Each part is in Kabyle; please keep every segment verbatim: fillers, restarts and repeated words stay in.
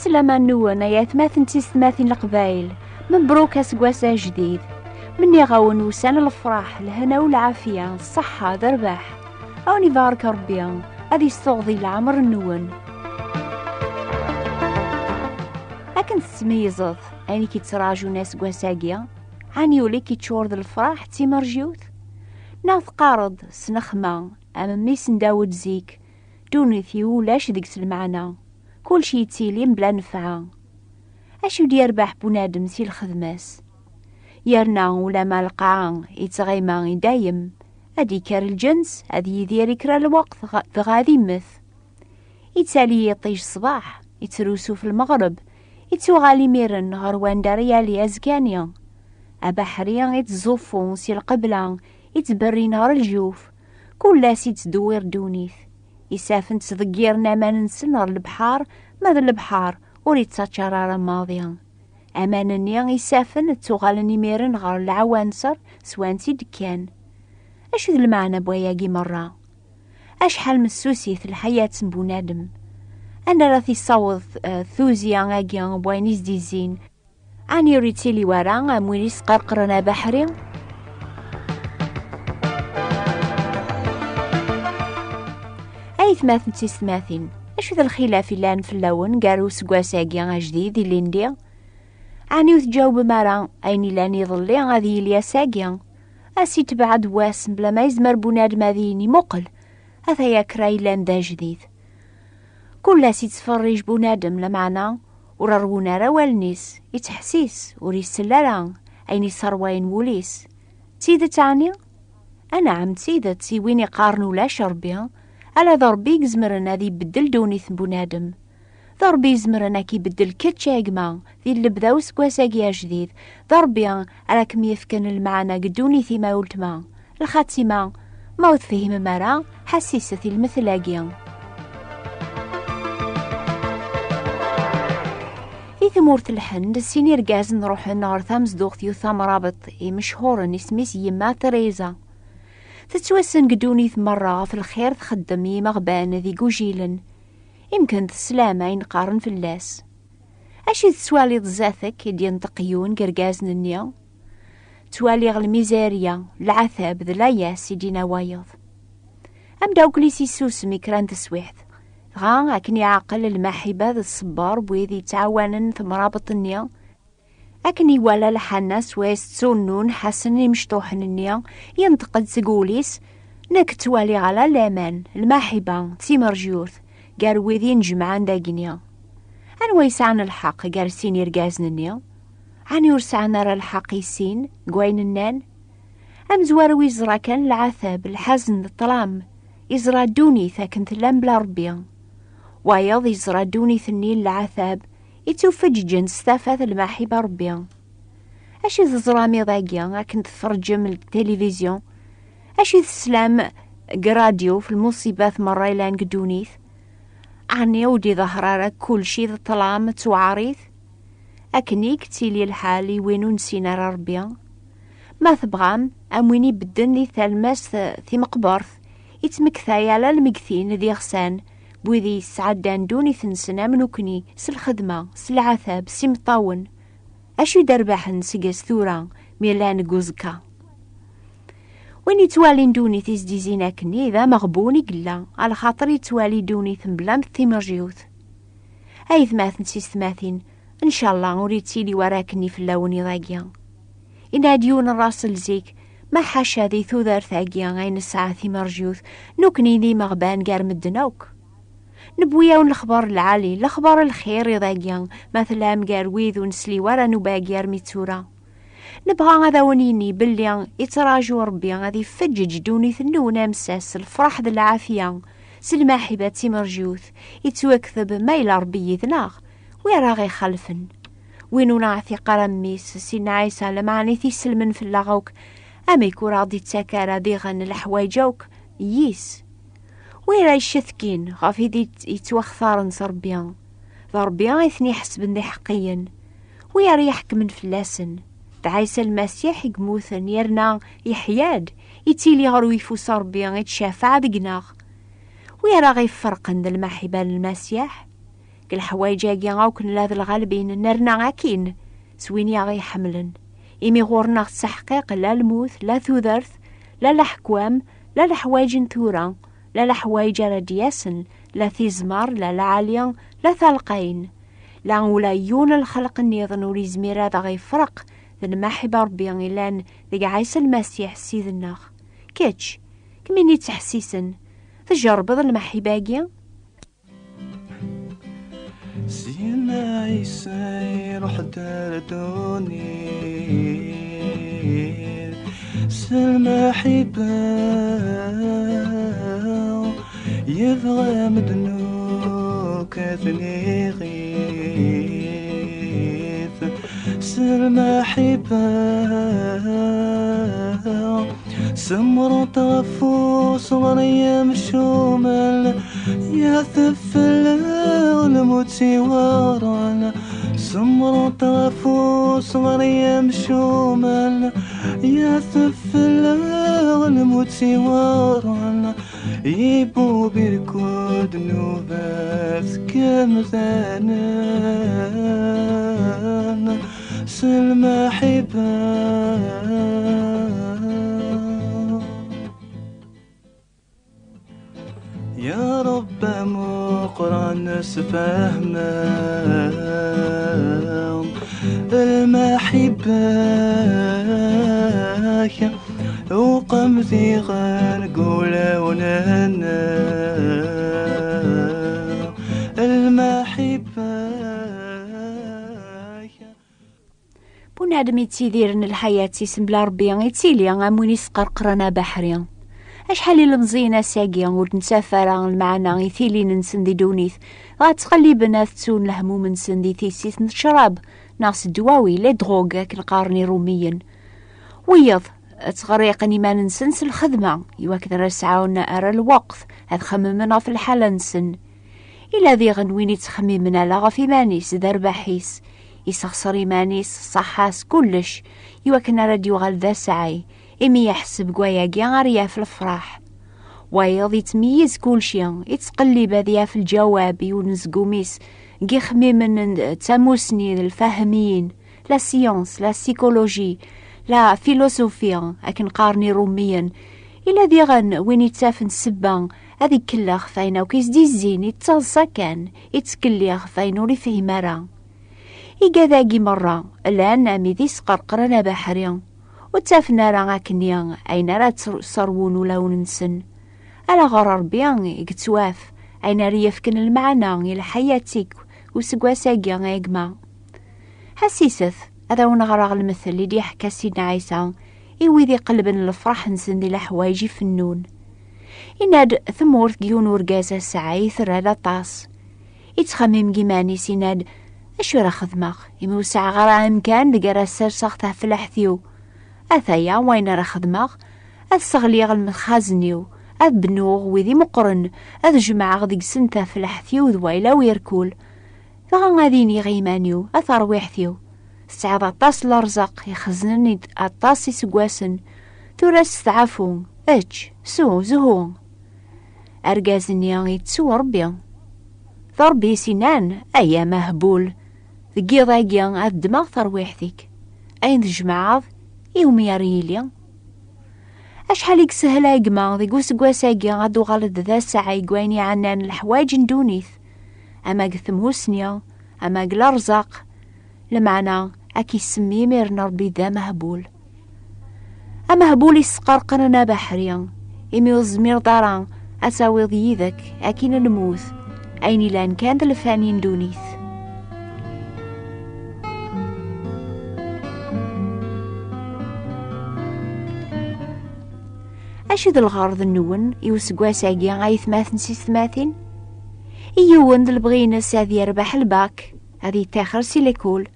Sslam-nwen ay atmaten d tisetmatin Leqbayel, mebruk aseggas ajdid. Menniɣ-awen ussan n lefraḥ, lehna u lɛafya, ṣṣeḥḥa d rrbeḥ. A wen-ibarek Rebbi, ad yessuɣdi leɛmer-nwen. Akken tettmeyyzeḍ ayen i k-ittraǧun aseggas-agi, ɛni ul-ik iččur d lefraḥ d timerjiwt? Neɣ teqqareḍ s nexma am mmi-s n Dawed zik, ddunit-iw ulac deg-s lmeɛna, kullec yettili mebla nnfeɛ. Acu d-yerbeḥ bunadem si lxedma-s? Yerna ulama lqaɛa yettɣima i dayem, ad d-ikker lǧens, ad yidir i kra lweqt, dɣa ad immet. Ittali yiṭij ṣṣbeḥ, ittrusu f lmeɣreb, ittuɣal imiren ɣer wanda ara yali azekka-nni. Abeḥri ittẓuffu si lqebla, ittberrin ɣer ljuf, kul ass ittdewwir ddunit. Isaffen ttḍeggiren aman-nsen ɣer lebḥer, ma d lebḥer ur ittaččar ara maḍi. Aman-nni isaffen ttuɣalen imiren ɣer lɛawanser s wansi d-kkan. Acu d lmeɛna n wayagi merra? Acḥal messusit lḥayat n bunadem! Anda ara t-issaweḍ, eh, tuzi-agi n wayen i s-d-izzin? Ɛni ur ittili wara am win isqerqren abeḥri? Aytmaten d tisetmatin, acu d lxilaf illan fell-awen gar useggas-agi ajdid ilindi? Ɛni ur teǧǧawbem ara ayen illan iḍelli ad yili ass-agi? Ass itbeɛ-d wass mebla ma yezmer bunadem ad yini, muqel, ataya kra yellan d ajdid. Kul ass ittferrij bunadem, lameɛna ur rwun ara wallen-is, ittḥessis, ur isell ara ayen isserwayen wul-is. D tidet ɛni? Anɛam, d tidet, i win iqqaren ulac Rebbi, ala d Rebbi i izemren ad ibeddel ddunit n bunadem. D Rebbi izemren ad k-ibeddel kečč a gma di lebda useggas-agi ajdid. D Rebbi ara kem-yefken lmeɛna deg ddunit-im a weltma. Lxatima, ma ur tefhimem ara, ḥessiset i lmetl-agi. Di tmurt n Lḥend, sin irgazen ruḥen ɣer tamezduɣt yiwet tamrabeḍt imechuren, isem-is Yemma Teresa. Tettwassen deg ddunit merra ɣef lxir txeddem i yimeɣban d igujilen. Imken teslam ayen qqaren fell-as. Acu tettwaliḍ zdat-k? I d-yenṭeq yiwen deg irgazen-nni. Ttwaliɣ lmizerya, leɛtab d layas, i d-yenna wayeḍ. Ameddakel-is issusem i kra n teswiɛt. Dɣa, akken iɛqel lmaḥiba d ṣṣber n wid yettɛawanen temrabeḍt-nni, akken iwala lḥana s wayes ttunnun Ḥasen imecṭuḥen-nni, yenṭeq-d seg wul-is: "Nekk ttwaliɣ ala laman, lmaḥiba, d timerjurt gar wid inejmaɛen dagini." Anwa yesɛan lḥeqq gar sin irgazen-nni? Ɛni ur sɛan ara lḥeqq i sin deg wayen nnan? Amezwaru yeẓra kan leɛtab, lḥazen d ṭṭlam, yeẓra ddunit akken tella mebla Rebbi. Wayeḍ yeẓra ddunit-nni n leɛtab, ittufeǧǧen s tafat n lmaḥiba Rebbi. Acu teẓram iḍ-agi akken tferǧem tilivizyu? Acu teslam deg radyu f lmuṣibat merra yellan deg ddunit? Ɛni ur d-iḍehher ara kulci d ṭṭlam d tewɛarit? Akken i yettili lḥal i win ur nessin ara Rebbi. Ma tebɣam, am win ibedden di talmast timeqbert, ittmektay ala lmegtin d iɣsan, n wid yesɛeddan ddunit-nsen am nukni, s lxedma, s leɛtab, s imeṭṭawen. Acu i d-rbaḥen seg-s tura mi llan deg uẓekka? Win yettwalin ddunit i s-d-izin akkenni d ameɣbun i yella, alaxaṭer yettwali ddunit mebla timerjiwt. Aytmaten d tisetmatin, ncallah ur yettili wara akkenni fell-awen iḍ-agi. Yenna-d yiwen n Raṣel zik: "Ma ḥaca di tudert-agi ay nesɛa timerjiwt, nukni d imeɣban gar medden akk." Newwi-yawen lexbar lɛali, lexbar lxir iḍ-agi, ma tellam gar wid ur nesli wara nnuba-agi armi d tura. Nebɣa ad awen-yini belli ittraǧu Rebbi ad ifeǧǧeǧ ddunit-nwen amessas s lefraḥ d lɛafya, s lmaḥiba d timerjut, ittwakteb ma yella Rebbi yid-neɣ, wi ara ɣ-ixalfen? Win ur neɛtiq ara mmi-s, Sidna Ɛisa, lameɛna i t-iselmen fell-aɣ akk, amek ur aɣ-d-ittak ara diɣen leḥwayeǧ akk yis? Wi ara icetkin ɣef i d-yettwaxtaren s Rebbi, d Rebbi i ten-iḥesben d iḥeqqiyen. Wi ara iḥekmen fell-asen, d Ɛisa Lmasiḥ i yemmuten yerna yeḥya-d, ittili ɣer uyeffus n Rebbi i d-cafeɛ deg-neɣ. Wi ara ɣ-iferqen d lmaḥiba n Lmasiḥ? Leḥwayeǧ-agi akk nella d lɣalbin nerna akin s win i aɣ-iḥemmlen, imi ɣur-neɣ ttseḥqiq la lmut, la tudert, la leḥkwam, la leḥwayeǧ n tura, la leḥwayeǧ ara d-yasen, la tizmar, la lɛali, la talqayn. La ula yiwen n lxelq nniḍen ur izmir ad aɣ-ifreq d lmaḥiba Ṛebbi illan deg Ɛisa Lmasiḥ Ssid-nneɣ. Kečč, kemmini ttḥessisen, tjerrbeḍ lmaḥiba-agi? Sidna Ɛisa iruḥ-d ar ddunit s lmaḥiba, yebɣa medden akk ad ten-iɣit s lmaḥiba. Semreḍ ɣef usɣar yemcumen, yatef fell-aɣ lmut iweɛren. Semreḍ ɣef usɣar yemcumen, yatef fell-aɣ lmut iweɛren. Ibubb irkul ddnubat kemdanen s lmaḥiba. Ya Ṛebbi amuqran, sfehmeɣ lmaḥiba-k, uqem diɣen deg wulawen-nneɣ lmaḥiba-k. Bunadem ittidiren lḥayat-is mebla Ṛebbi ittili am win isqerqren abeḥri. Acḥal ilemẓiyen ass-agi ur d-nettaf ara lmeɛna i tilin-nsen di ddunit, dɣa ttqelliben ad ttun lehmum-nsen di tissit n ccrab neɣ s ddwawi, les drogues, akken qqaren Iṛumiyen. Wiyeḍ ttɣerriqen iman-nsen s lxedma iwakken ara sɛun ara lweqt ad xemmen ɣef lḥala-nsen. Ila diɣen win ittxemmimen ala ɣef iman-is d rrbeḥ-is, isexṣer iman-is, ṣṣaḥa-s, kullec, iwakken ara d-yuɣal d asɛay, imi yeḥseb deg wayagi ara yaf lefraḥ. Wayeḍ ittmeyyiz kulci, ittqellib ad yaf lǧawab i unezgum-is deg yixemmimen n d tamusni d lfahmiyin, la science, la psychologie, la philosophie, akken qqaren Iṛumiyen. Ila diɣen win ittafen ssebba ad ikellex ɣef ayen akk i s-d-izzin, ittaḍsa kan, ittkelliɣ ɣef ayen ur ifhim ara. Igad-agi merra llan am wid isqerqren abeḥri, ur ttafen ara akkenni ayen ara tt-, sserwun ulawen-nsen. Ala ɣer Ṛebbi i yettwaf ayen ara yefken lmeɛna i lḥayat-ik useggas-agi, a gma. Ḥassiset, ad awen-ɣreɣ lemtel i d-iḥekka Sidna Ɛisa i wid iqellben lefṛaḥ-nsen di leḥwayeǧ ifennun. Inna-d, tmurt deg yiwen urgaz asɛay terra-d aṭas. Ittxemmim deg iman-is, inna-d, acu ara xedmeɣ, imi ur sɛiɣ ara amkan deg ara serseɣ tafellaḥt-iw? Ataya wayen ara xedmeɣ, ad sseɣliɣ lemxazen-iw, ad bnuɣ wid imeqqren, ad jemɛeɣ deg-sen tafellaḥt-iw d wayla-w irkul. Dɣa ad iniɣ i yiman-iw, a tarwiḥt-iw, tesɛiḍ aṭas n lerẓaq ixeznen-d aṭas iseggasen, tura steɛfu, ečč, sew, zhu. Argaz-nni yettu Ṛebbi. D Ṛebbi i s-innan, ay amehbul, deg yiḍ-agi ad ddmeɣ tarwiḥt-ik. Ayen tjemɛeḍ, iwumi ara yili? Acḥal i yeshel a gma deg useggas-agi ad d-tuɣaleḍ d asɛay deg wayen iɛennan leḥwayeǧ n ddunit, ama deg tmusni, ama deg lerẓaq, lameɛna ad k-isemmi imiren Ṛebbi d amehbul. Amehbul isqerqren abeḥri, imi ur tezmireḍ ara ad tawiḍ yid-k akin lmut, ayen ilan kan d lfani n ddunit. Acu d lɣerḍ-nwen i useggas-agi, ay atmaten s yessetmatin? I yiwen d lebɣi-ines ad yerbeḥ lbak, ad yettaxer si lekul.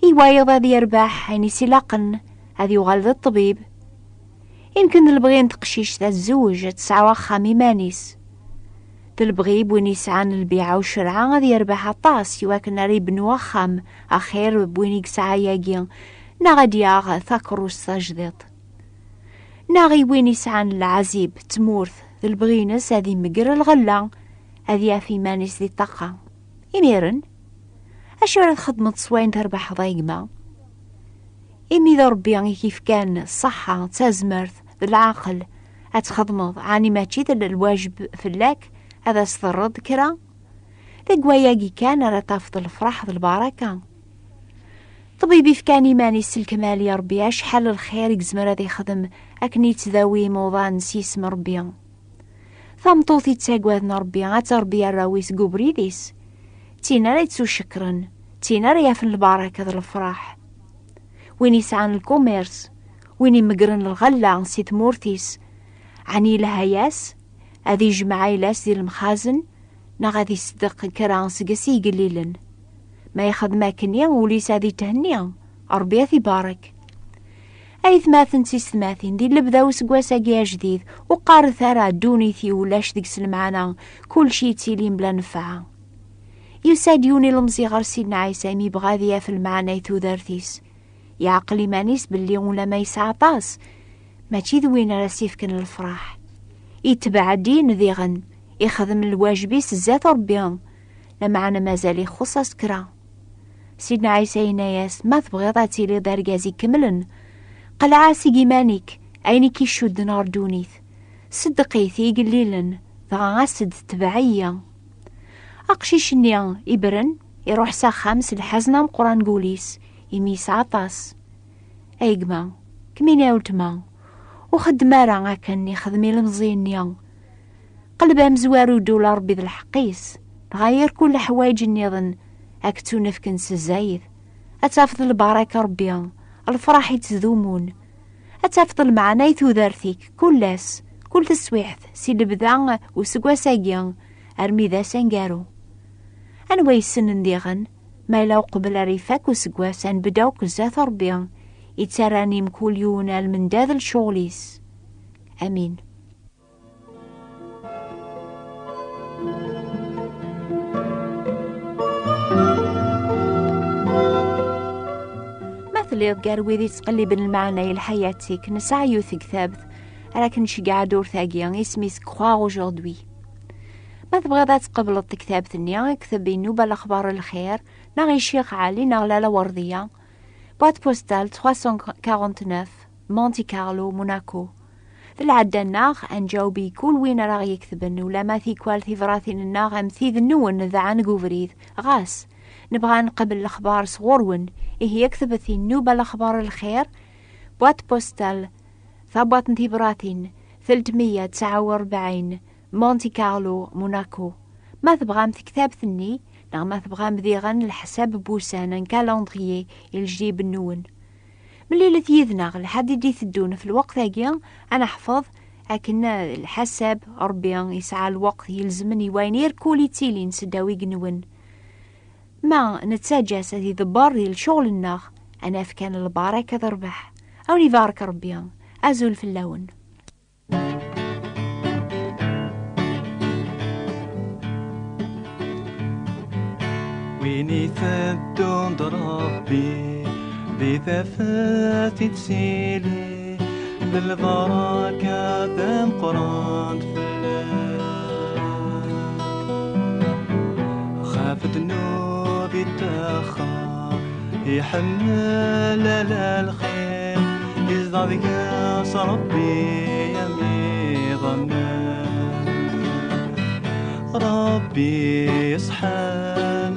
I wayeḍ ad yerbeḥ ayen i s-ilaqen, ad yuɣal d ṭṭbib. Imken d lebɣi n teqcict ad tzewwej, ad tesɛu axxam iman-is. D lebɣi n win yesɛan lbiɛa u ccreɛ ad yerbeḥ aṭas iwakken ara yebnu axxam axir n win i yesɛa yagi, neɣ ad yaɣ takeṛṛust tajdiṭ. Neɣ i win yesɛan leɛzib, tmurt, d lebɣi-ines ad imegger lɣella, ad yaf iman-is di ṭṭaqa. Imiren, acu ara txedmeḍ s wayen terbaḥeḍ, a gma? Imi d Ṛebbi i k-ifkan ṣṣeḥḥa, d tazmert, d leɛqel, ad txedmeḍ, ɛni mačči d lwajeb fell-ak ad as-terreḍ kra? Deg wayagi kan ara tafeḍ lefraḥ d lbaraka. Ṭbib ifkan iman-is s lekmal i Ṛebbi, acḥal lxir i yezmer ad ixdem akken yettdawi imuḍan s yisem Ṛebbi. Tameṭṭut yettaggaden Ṛebbi ad terbi arraw-is deg ubrid-is. D tin ara yettucekkren, d tin ara yafen lbaraka d lefraḥ. Win yesɛan lkumirs, win imegren lɣella si tmurt-is, ɛni yelha-yas ad ijmeɛ ayla-s di lemxazen, neɣ ad iseddeq kra seg-s i igellilen? Ma ixdem akkenni, ul-is ad ithenni, Ṛebbi ad t-ibarek. Aytmaten d tisetmatin, di lebda useggas-agi ajdid, ur qqaret ara ddunit-iw ulac deg-s lmeɛna, kullec yettili mebla nnfeɛ. Yusa-d yiwen ilemẓi ɣer Sidna Ɛisa imi yebɣa ad yaf lmeɛna i tudert-is. Yeɛqel iman-is belli ulamma yesɛa aṭas, mačči d win ara s-ifken lefraḥ. Itbeɛ ddin diɣen, ixdem lwajeb-is zdat Ṛebbi, lameɛna mazal ixuṣṣ-as kra. Sidna Ɛisa yenna-yas: "Ma tebɣiḍ ad tiliḍ d argaz ikemlen, qleɛ-as i yiman-ik ayen i k-icudden ɣer ddunit, seddeq-it i igellilen, dɣa as-d tbeɛ-iyi." Aqcic-nni ibren, iruḥ s axxam s lḥazen ameqqran deg wul-is, imi yesɛa aṭas. A gma, kemmini a weltma, ur xeddem ara akken ixdem ilemẓi-nni. Qleb amezwaru, ddu ula Ṛebbi d lḥeqq-is, dɣa irkul leḥwayeǧ nniḍen ad k-ttunefken s zzayed. Ad tafeḍ lbaraka Ṛebbi, lefraḥ ittdumun. Ad tafeḍ lmeɛna i tudert-ik kul ass, kul teswiḥt, si lebda useggas-agi armi d ass aneggaru. Anwa yessnen diɣen, ma yella uqbel ara ifak useggas, ad nbedd akk zdat Ṛebbi, ittarran i mkul yiwen almendad n lecɣel-is. Amin. Ma telliḍ gar wid yettqelliben lmeɛna i lḥayat-ik, nesɛa yiwet n tektabt ara k-nceggeɛ ddurt-agi, isem-is Croire aujourd'hui. Ma tebɣiḍ ad tqebleḍ tektabt-nni, kteb i Nnuba Lexbar Lxir, neɣ i Ccix Ɛli neɣ Lalla Werdiya, boîte postale trois cent quarante-neuf, Monte Carlo, Monaco. D lɛadda-nneɣ ad nǧaweb i kul win ara ɣ-yeketben, ulamma tikwal tibratin-nneɣ am tid-nwen dɛan deg ubrid. Ɣas nebɣa ad nqabel lexbar sɣur-wen, ihi ktbet i Nnuba Lexbar Lxir, boîte postale, tabwaṭ n tibratin, telt meyya tesɛa u rebɛin, Monte Carlo, Monaco. Ma tebɣam tektabt-nni, neɣ ma tebɣam diɣen leḥsab n wussan, un calendrier, i lejdib-nwen, mlilet yid-neɣ lḥad i d-iteddun f lweqt-agi, ad neḥfeḍ akken lḥasab Ṛebbi yesɛa lweqt ilezmen i wayen irkul ittilin seddaw igenwen. Ma nettaǧǧa-s ad iḍebber di lecɣel-nneɣ, ad naf kan lbaraka d rrbeḥ. A wen-ibarek Ṛebbi, azul fell-awen. Win iteddun d Ṛebbi, di tafat i d-tili, d lbaraka tameqqrant fell-as. Xaf ddnub ittaxer, iḥemmel ala lxir, izdeɣ deg-s Ṛebbi am iḍemmen. Ṛebbi iṣeḥḥan,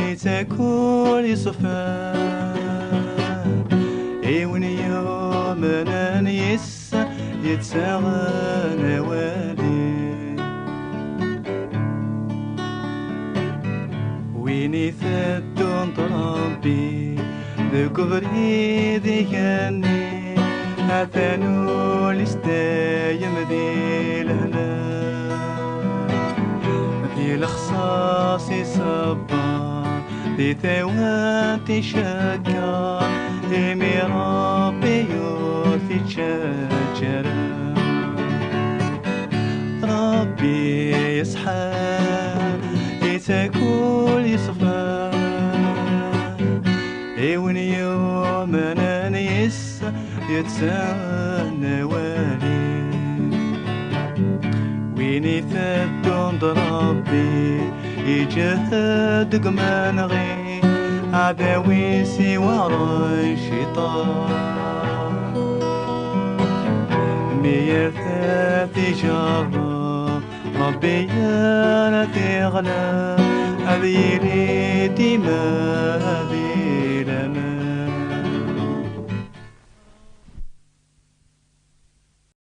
ittak ur iṣeffer, i win yumnen yis yettaɣen awal-is. Win iteddun d Ṛebbi deg ubrid igenni, atan ul-is dayem di lehna. Di lexṣaṣ iṣebber, di tawant icegger, imi Ṛebbi ur t-ittaǧǧa ara. Ṛebbi yeṣḥan, ittak ul yeṣfan, i win yumnen yis yettaɣen awal-is. Win iteddun d Ṛebbi, Iǧhed deg umenɣi, aɛdaw-is iweɛṛ cciṭan. Mi yerta tijerra, Ṛebbi ara t-iɣleb, ad yili dima ad